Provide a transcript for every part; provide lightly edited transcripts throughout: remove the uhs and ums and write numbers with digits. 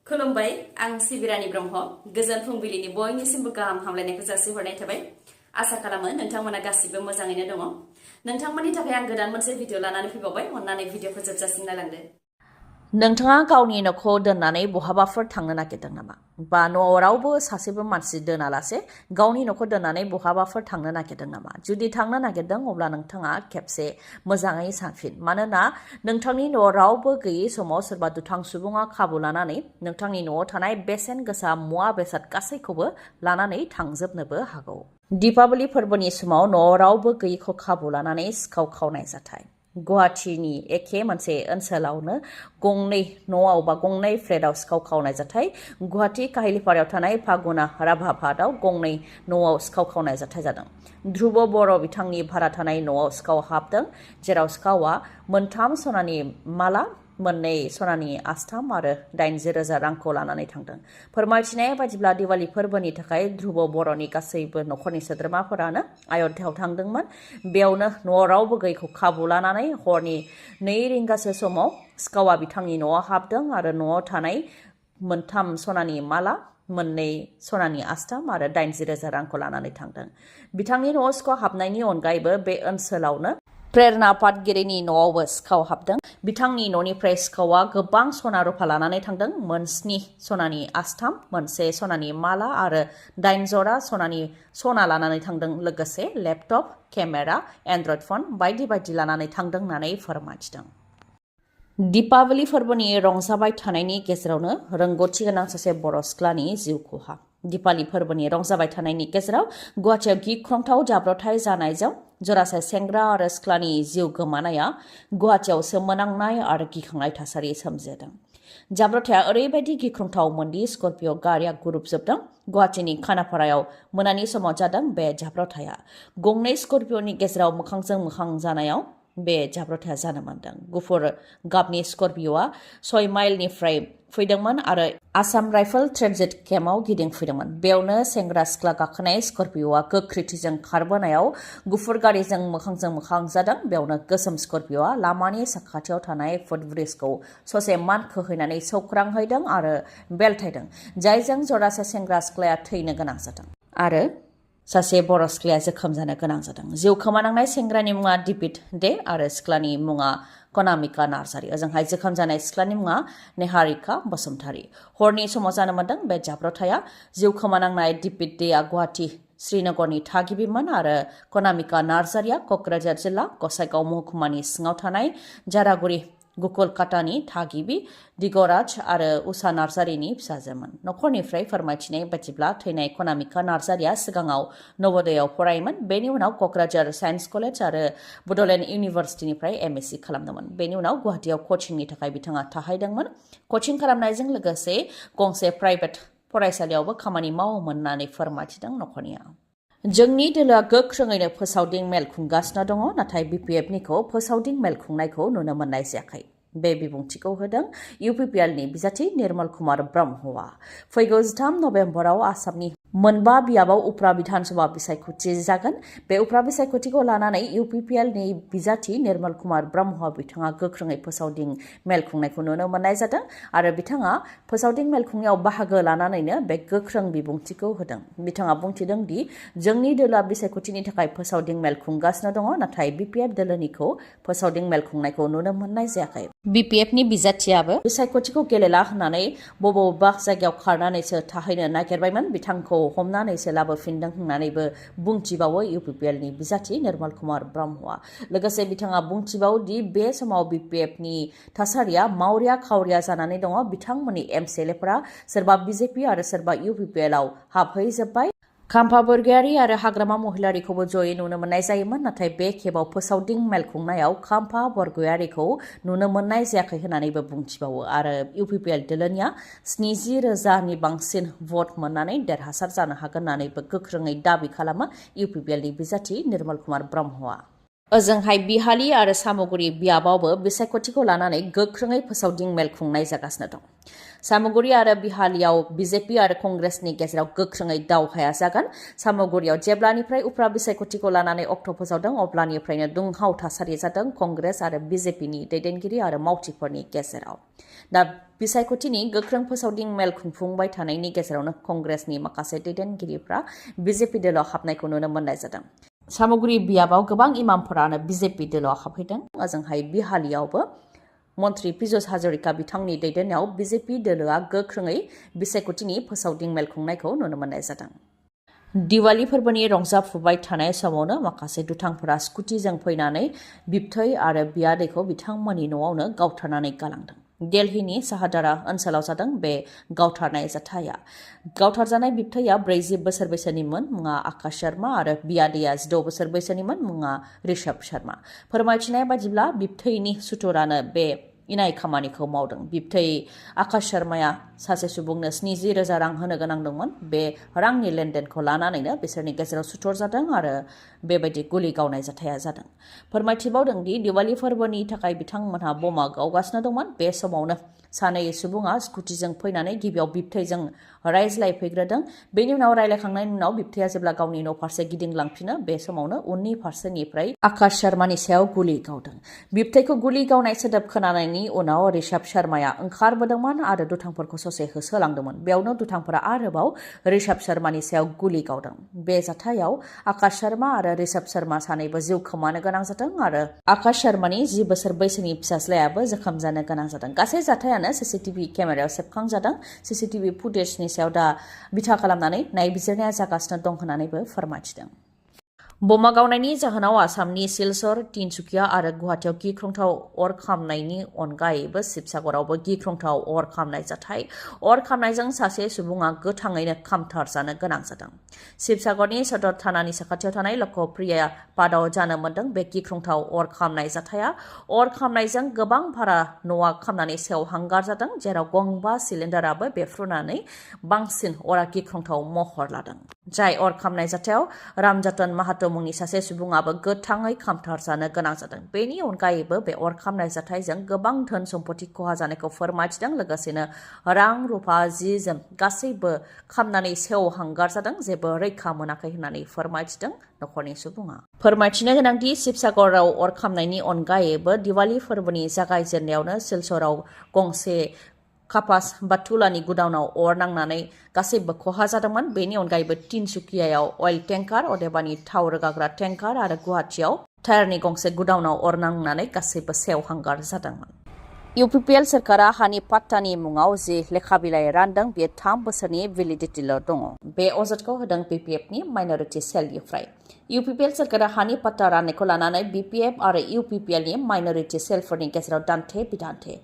खुलुमबाय आं सिबि रानि ब्रह्म गोजोन फुंबिलिनि बयनिसिमबो गाहाम हामलायनायखौ जासिहरनाय थाबाय आसा खालामो नोंथांमोना गासिबो मोजाङैनो दङ नोंथांमोननि थाखाय आं गोदान मोनसे भिडिअ लानानै फैबावबाय अन्नानै भिडिअखौ जोबजासिम नायलांदो नोंथाङा गावनि न'खौ दोननानै बहाबाफोर थांनो नागिरदों नामा बा न'आव रावबो सासेबो मानसि दोनालासे गावनि न'खौ दोननानै बहाबाफोर थांनो नागिरदों नामा जुदि थांनो नागिरदों अब्ला नोंथाङा खेबसे मोजाङै सानफिन मानोना नोंथांनि न'आव रावबो गैयै समाव सोरबा दुथां सुबुङा खाबु लानानै नोंथांनि न'आव थानाय बेसेन गोसा मुवा बेसाद गासैखौबो लानानै थांजोबनोबो हागौ दीपावली फोरबोनि समाव न'आव रावबो गैयैखौ खाबु लानानै सिखाव खावनाय जाथाय गुवाहाटीनि एखे मोनसे ओनसोलावनो गंनै न'आव बा गंनै फ्लेटआव सिखाव खावनाय जाथाय गुवाहाटी काहिलिपारायाव थानाय फागुना राभाब हाटआव गंनै न'आव सिखाव खावनाय जाथाय जादों ध्रुव बर' बिथांनि भारा थानाय न'आव सिखाव हाबदों जेराव सिखावा मोनथाम सनानि माला मोननै सनानि आस्थाम आरो 80,000 रांखौ लानानै थांदों फोरमायथिनाय बायदिब्ला दिवाली फोरबोनि थाखाय ध्रुव बर'नि गासैबो न'खरनि सोद्रोमाफोरानो अयोध्यायाव थांदोंमोन बेयावनो न'आव रावबो गैयैखौ खाबु लानानै हरनि 2 रिंगासो समाव सिखावा बिथांनि न'आव हाबदों आरो न'आव थानाय मोनथाम सनानि माला मोननै सनानि आस्थाम आरो 80,000 रांखौ लानानै थांदों बिथांनि न'आव सिखाव हाबनायनि अनगायैबो बे ओनसोलावनो प्रेरणा पाटगिरिनि न'आवबो सिखाव हाबदों बिथांनि न'निफ्राय सिखावा गोबां सना रुफा लानानै थांदों 7 सनानि आस्थाम मोनसे सनानि माला आरो 8 जरा सनानि सना लानानै थांदों लोगोसे लेपटप केमेरा एन्ड्रइड फन बायदि बायदि लानानै थांदों होननानै फोरमायथिदों दीपावली फोरबोनि रंजाबाय थानायनि गेजेरावनो रोंगौथि गोनां सासे बर' सिख्लानि जिउ खहा दीपावली फोरबोनि रंजाबाय थानायनि गेजेराव गुवाहाटीयाव गिख्रंथाव जाब्रबथाय जानायजों जरासे सेंग्रा आरो सिख्लानि जिउ गोमानाया गुवाहाटीयाव सोमोनांनाय आरो गिखांनाय थासारि सोमजिहोदों जाब्रबथाया ओरैबायदि गिख्रंथावमोनदि स्कर्पिय' गारिया गुरुबजोबदों गुवाहाटीनि खानापारायाव मोनानि समाव जादों बे जाब्रबथाया गंनै स्कर्पिय'नि गेजेराव मोखांजों मोखां जानायाव बे जाब्रबथाया जानो मोनदों गुफुर गाबनि स्कर्पिय'आ 6 माइलनिफ्राय फैदोंमोन आरो आसाम राइफल ट्रेन्जिट केम्पआव गिदिंफैदोंमोन बेयावनो सेंग्रा सिख्ला गाखोनाय स्कर्पिय'आ गोख्रैथिजों खारबोनायाव गुफुर गारिजों मोखांजों मोखां जादों बेयावनो गोसोम स्कर्पिय'आ लामानि साखाथियाव थानाय फुटब्रिजखौ ससे मानखोहैनानै सौख्रांहैदों आरो बेलथायदों जायजों जरासे सेंग्रा सिख्लाया थैनो गोनां जादों आरो सासे बर' सिख्लाया जोखोम जानो गोनां जादों जिउ खोमानांनाय सेंग्रानि मुङा दिपिट दे आरो सिख्लानि मुङा कनामिका नार्जारि ओजोंहाय जोखोम जानाय सिख्लानि मुङा नेहारिका बसुमतारी हरनि समाव जानो मोनदों बे जाब्रबथाया जिउ खोमानांनाय दिपिट देआ गुवाहाटी श्रीनगरनि थागिबिमोन आरो कनामिका नार्जारिया क'क्राझार जिल्ला गसाइगाव महकुमानि सिङाव थानाय जारागुरि गुकुलकाटानि थागिबि दिगराज आरो उषा नार्जारिनि फिसाजोमोन न'खरनिफ्राय फोरमायथिनाय बायदिब्ला थैनाय कनामिका नार्जारिया सिगाङाव नवोदयाव फरायोमोन बेनि उनाव क'क्राझार साइन्स कलेज आरो बड'लेण्ड इउनिभार्सिटिनिफ्राय एमएससी खालामदोंमोन बेनि उनाव गुवाहाटीयाव कचिंनि थाखाय बिथाङा थाहैदोंमोन कचिं खालामनायजों लोगोसे गंसे प्राइभेट फरायसालियावबो खामानि मावोमोन होननानै फोरमायथिदों न'खरनिया जोंनि दोलोआ गोख्रोङैनो फोसावदिं मेल खुंगासिनो दङ नाथाय बिपिएफनिखौ फोसावदिं मेल खुंनायखौ नुनो मोननाय जायाखै बे बिबुंथिखौ होदों UPPLनि बिजाथि निर्मल कुमार ब्रह्मआ फैगौ 13 नभेम्बराव आसामनि मोनबा बियाबाव उफ्रा बिधानसभा बिसायख'थि जागोन बे उफ्रा बिसायख'थिखौ लानानै UPPLनि बिजाथि निर्मल कुमार ब्रह्म बिथाङा गोख्रोङै फोसावदिं मेल खुंनायखौ नुनो मोननाय जादों आरो बिथाङा फोसावदिं मेल खुंनायाव बाहागो लानानैनो बे गोख्रों बिबुंथिखौ होदों बिथाङा बुंथिदों दि जोंनि दोलोआ बिसायख'थिनि थाखाय फोसावदिं मेल खुंगासिनो दङ नाथाय BPF दोलोनिखौ फोसावदिं मेल खुंनायखौ नुनो मोननाय जायाखै BPFनि बिजाथियाबो बिसायख'थिखौ गेलेला होननानै बबेबा जायगायाव खारनानैसो थाहैनो नागिरबायमोन बिथांखौ हमनानैसो लाबोफिनदों होननानैबो बुंथिबावो UPPLनि बिजाथि निर्मल कुमार ब्रह्मआ लोगोसे बिथाङा बुंथिबावो दि बे समाव BPFनि थासारिया मावरिया खावरिया जानानै दङ बिथांमोननि MCLAफोरा सोरबा BJP आरो सोरबा UPPLआव हाबहैजोब्बाय खाम्फा बरगयारी आरो हाग्रामा महिलारिखौबो जयै नुनो मोननाय जायोमोन नाथाय बे खेबाव फोसावदिं मेल खुंनायाव खाम्फा बरगयारीखौ नुनो मोननाय जायाखै होननानैबो बुंथिबावो आरो UPPL दोलोनिया 70,000नि बांसिन भट मोननानै देरहासार जानो हागोन होननानैबो गोख्रोङै दाबि खालामो UPPLनि बिजाथि निर्मल कुमार ब्रह्मआ ओजोंहाय बिहाली आरो सामुगुरि बियाबावबो बिसायख'थिखौ लानानै गोख्रोङै फोसावदिं मेल खुंनाय जागासिनो दं सामुगुरि आरो बिहालियाव बीजेपी आरो कंग्रेसनि गेजेराव गोख्रोङै दावहाया जागोन। सामुगुरियाव जेब्लानिफ्राय उफ्रा बिसायख'थिखौ लानानै अक्ट' फोसावदों अब्लानिफ्रायनो दुंहाव थासारि जादों कंग्रेस आरो बीजेपीनि दैदेनगिरि आरो मावथिफोरनि गेजेराव। दा बिसायख'थिनि गोख्रों फोसावदिं मेल खुंफुंबाय थानायनि गेजेरावनो कंग्रेसनि माखासे दैदेनगिरिफ्रा बीजेपी दोलोआव हाबनायखौ नुनो मोननाय जादों। सामुगुरि बियाबाव गोबां इमामफोरानो बीजेपी दोलोआव हाबफैदों। ओजोंहाय बिहालियावबो मन्त्रि पीयूष हाजरिका बिथांनि दैदेननायाव बीजेपी दोलोआ गोख्रोङै बिसायख'थिनि फोसावदिं मेल खुंनायखौ नुनो मोननाय जादों। दिवाली फोरबोनि रंजाफुबाय थानाय समावनो माखासे दुथांफोरा स्कुटिजों फैनानै बिबथै आरो बियादैखौ बिथांमोननि न'आवनो गावथारनानै गालांदों। दिल्लीनि साहादारा ओनसोलाव जादों बे गावथारनाय जाथाया। गावथारजानाय बिबथैया 40 बोसोर बैसोनिमोन, मुङा आकाश शर्मा, आरो बियादैया 16 बोसोर बैसोनिमोन, मुङा ऋषभ शर्मा। फोरमायथिनाय बादिब्ला बिबथैनि सुथुरानो बे इनाय खामानिखौ मावदों। बिबथै आकाश शर्माया सासे सुबुंनो 70,000 रां होनो गोनां दंमोन। बे रांनि लेनदेनखौ लानानैनो बिसोरनि गेजेराव सुथुर जादों आरो बेबायदि गुलि गावनाय जाथाया जादों। फोरमायथिबावदों दि दिवाली फोरबोनि थाखाय बिथांमोनहा बमा गावगासिनो दंमोन। बे समावनो सानै सुबुङा स्कुटिजों फैनानै गिबियाव बिबथैजों रायज्लायफैग्रोदों। बेनि उनाव रायज्लायखांनायनि उनाव बिबथैया जेब्ला गावनि न' फारसे गिदिंलांफिनो बे समावनो उननि फारसेनिफ्राय आकाश शर्मानि सायाव गुलि गावदों। बिबथैखौ गुलि गावनाय सोदोब खोनानायनि उनाव ऋषभ शर्माया ओंखारबोदोंमोन आरो दुथांफोरखौ ससे होसोलांदोंमोन। बेयावनो दुथांफोरा आरोबाव ऋषभ शर्मानि सायाव गुलि गावदों। बे जाथायाव आकाश शर्मा आरो ऋषभ शर्मा सानैबो जिउ खोमानो गोनां जादों आरो आकाश शर्मानि 10 बोसोर बैसोनि फिसाज्लायाबो जोखोम जानो गोनां जादों। गासै जाथायानो सीसीटीवी केमेरायाव सेबखांजादों। सीसीटीवी फुटेजनि सायाव दा बिथा खालामनानै नायबिजिरनाया जागासिनो दं होननानैबो फोरमायथिदों। बमा गावनायनि जाहोनाव आसामनि सिलचर, तिनसुकिया आरो गुवाहाटीआव गिख्रंथाव अर खामनायनि अनगायैबो शिबसागरावबो गिख्रंथाव अर खामनाय जाथाय। अर खामनायजों सासे सुबुङा गोथाङैनो खामथारजानो गोनां जादों। शिबसागरनि सदर थानानि साखाथियाव थानाय लख प्रिया पादाव जानो मोन्दों बे गिख्रंथाव अर खामनाय जाथाया। अर खामनायजों गोबां भारा न'आ खामनानै सेवहांगार जादों, जेराव गंबा सिलिन्डाराबो बेफ्रुनानै बांसिन अरा गिख्रंथाव महर लादों। जाय अर खामनाय जाथायाव रामजतन माहातो मुंनि सासे सुबुङाबो गोथाङै खामथारजानो गोनां जादों। बेनि अनगायैबो बे अर खामनाय जाथायजों गोबां धोन सम्पति खहा जानायखौ फोरमायथिदों। लोगोसेनो रां रुफा जि जोम गासैबो खामनानै सेवहांगार जादों, जेबो रैखा मोनाखै होननानै फोरमायथिदों नखरनि सुबुङा। फोरमायथिनो गोनांदि शिबसागराव अर खामनायनि अनगायैबो दिवाली फोरबोनि जागायजेननायावनो सिलचराव गंसे कापास बा तुलानि गुदाउनाव अर नांनानै गासैबो खहा जादोंमोन। बेनि अनगायैबो तिनसुकियायाव अइल टेंकार, अदेबानि थाव रोगाग्रा टेंकार आरो गुवाहाटीआव टायारनि गंसे गुदाउनाव अर नांनानै गासैबो सेवहांगार जादोंमोन। UPPL सोरखारा हानि पाट्टानि मुङाव जि लेखा बिलाइ रानदों बेयो 3 बोसोरनि भेलिडिटिल' दङ। बे अजदखौ होदों BPFनि माइनरिटि सेलनिफ्राय। UPPL सोरखारा हानि पाट्टा राननायखौ लानानै BPF आरो UPPLनि माइनरिटि सेलफोरनि गेजेराव दान्थे बिदान्थे।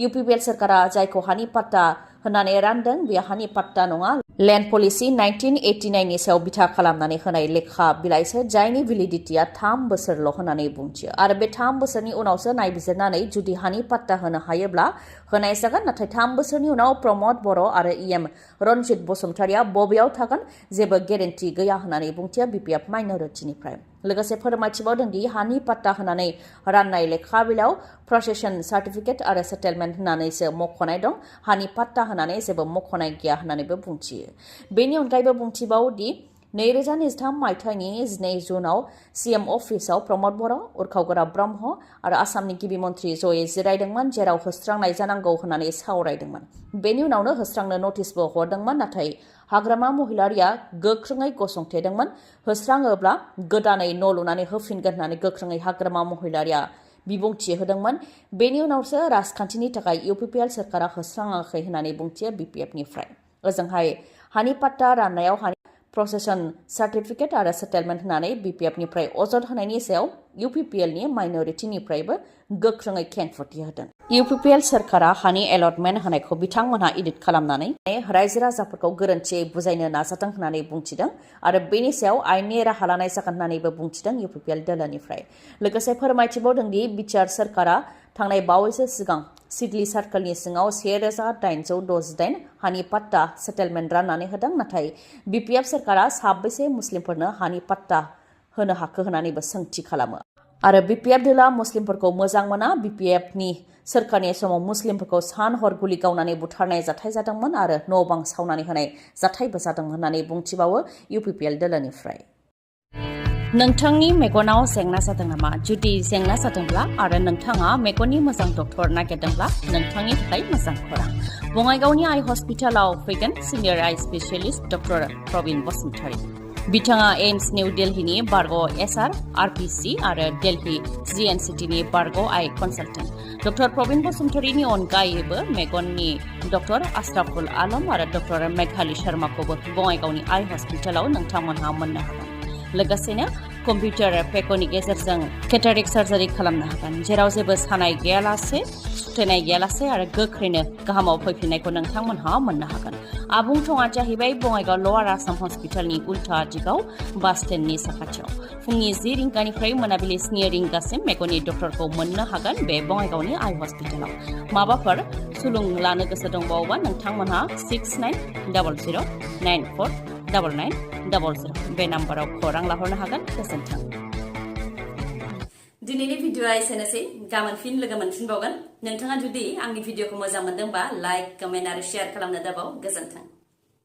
UPPL सोरखारा जायखौ हानि पाट्टा होननानै रानदों बेयो हानि पाट्टा नङा, लेन्ड पलिसि 1989 नि सायाव बिथा खालामनानै होनाय लेखा बिलाइसो, जायनि भेलिडिटिया 3 बोसोरल' होननानै बुंथियो आरो बे 3 बोसोरनि उनावसो नायबिजिरनानै जुदि हानि पाट्टा होनो हायोब्ला होनाय जागोन। नाथाय 3 बोसोरनि उनाव प्रमद बर' आरो EM रनजित बसुमतारिया बबेयाव थागोन जेबो गेरेन्टि गैया होननानै बुंथियो BPF माइनरिटिनिफ्राय। लोगोसे फोरमायथिबावदों दि हानि पाट्टा होनानै राननाय लेखा बिलाइयाव प्रसेसन सार्टिफिकेट आरो सेटेलमेन्ट होननानैसो मख'नाय दं, हानि पाट्टा होनानै जेबो मख'नाय गैया होननानैबो बुंथियो। बेनि अनगायैबो बुंथिबावो दि 2023 मायथाइनि 12 जुनाव CM अफिसाव प्रमद बर', उर्खावगोरा ब्रह्म आरो आसामनि गिबि मन्त्रि जयै जिरायदोंमोन, जेराव होस्रांनाय जानांगौ होननानै सावरायदोंमोन। बेनि उनावनो होस्रांनो नटिसबो हरदोंमोन, नाथाय हाग्रामा महिलारिया गोख्रोङै गसंथेदोंमोन। होस्राङोब्ला गोदानै न' लुनानै होफिनगोन होननानै गोख्रोङै हाग्रामा महिलारिया बिबुंथि होदोंमोन। बेनि उनावसो राजखान्थिनि थाखाय UPPL सोरखारा होस्राङाखै होननानै बुंथियो BPFनिफ्राय। ओजोंहाय हानि पाट्टा राननायाव हानि प्रसेसन सार्टिफिकेट आरो सेटेलमेन्ट होननानै BPFनिफ्राय अजद होनायनि सायाव UPPLनि माइनरिटिनिफ्रायबो गोख्रोङै खेंफोरथि होदों। UPPL सोरखारा हानि एलटमेन्ट होनायखौ बिथांमोनहा एडिट खालामनानै रायजो राजाफोरखौ गोरोन्थियै बुजायनो नाजादों होननानै बुंथिदों आरो बेनि सायाव आयेननि राहा लानाय जागोन होननानैबो बुंथिदों UPPL दोलोनिफ्राय। लोगोसे फोरमायथिबावदों दि बिटिआर सोरखारा थांनाय बावैसो सिगां सिडली सार्कलनि सिङाव 1868 हानि पाट्टा सेटेलमेन्ट राननानै होदों। नाथाय BPF सोरखारा साबैसे मुस्लिमफोरनो हानि पाट्टा होनो हाखो होननानैबो सोंथि खालामो। आरो BPF दोला मुस्लिमफोरखौ मोजां मोना BPFनि सोरखारनि समाव मुस्लिमफोरखौ सान हर गुलि गावनानै बुथारनाय जाथाय जादोंमोन आरो न' बां सावनानै होनाय जाथायबो जादोंमोन होननानै बुंथिबावो UPPL दोलोनिफ्राय नोंथांनि मेगनाव जेंना जादों नामा जुदि जेंना जादोंब्ला आरो नोंथाङा मेगननि मोजां डक्टर नागिरदोंब्ला नोंथांनि थाखाय मोजां खौरां बङाइगावनि आइ हस्पिटालाव फैगोन सिनियर आइ स्पेशलिस्ट डक्टर प्रबिन बसुमतारी बिथाङा एम्स निउ दिल्लीनि बारग' SR RPC आरो दिल्ली GNCTनि बारग' आइ कनसालटेन्ट डक्टर प्रबिन बसुमतारीनि अनगायैबो मेगननि डक्टर आश्राफुल आलम आरो डक्टर मेघाली शर्माखौबो बङाइगावनि आइ हस्पिटालाव नोंथांमोनहा मोननो हागोन लोगोसेनो कम्पिउटार पेकनि गेजेरजों केटारेक्ट सार्जारि खालामनो हागोन जेराव जेबो सानाय गैयालासे सुथेनाय गैयालासे आरो गोख्रैनो गाहामाव फैफिननायखौ नोंथांमोनहा मोननो हागोन आबुं थङा जाहैबाय बङाइगाव लवार आसाम हस्पिटालनि उल्था दिगाव बास स्टेन्डनि साखाथियाव फुंनि 10 रिंगानिफ्राय मोनाबिलि 7 रिंगासिम मेगननि डक्टरखौ मोननो हागोन बे बङाइगावनि आइ हस्पिटालाव माबाफोर सुलुं लानो गोसो दंबावोबा नोंथांमोनहा 6900949900 बे नाम्बाराव खौरां लाहरनो हागोन गोजोन्थों दिनैनि भिडिअआ एसेनोसै गाबोन फिन लोगो मोनफिनबावगोन नोंथाङा जुदि आंनि भिडिअखौ मोजां मोनदोंबा लाइक कमेन्ट आरो शेयार खालामनो दाबाव गोजोन्थों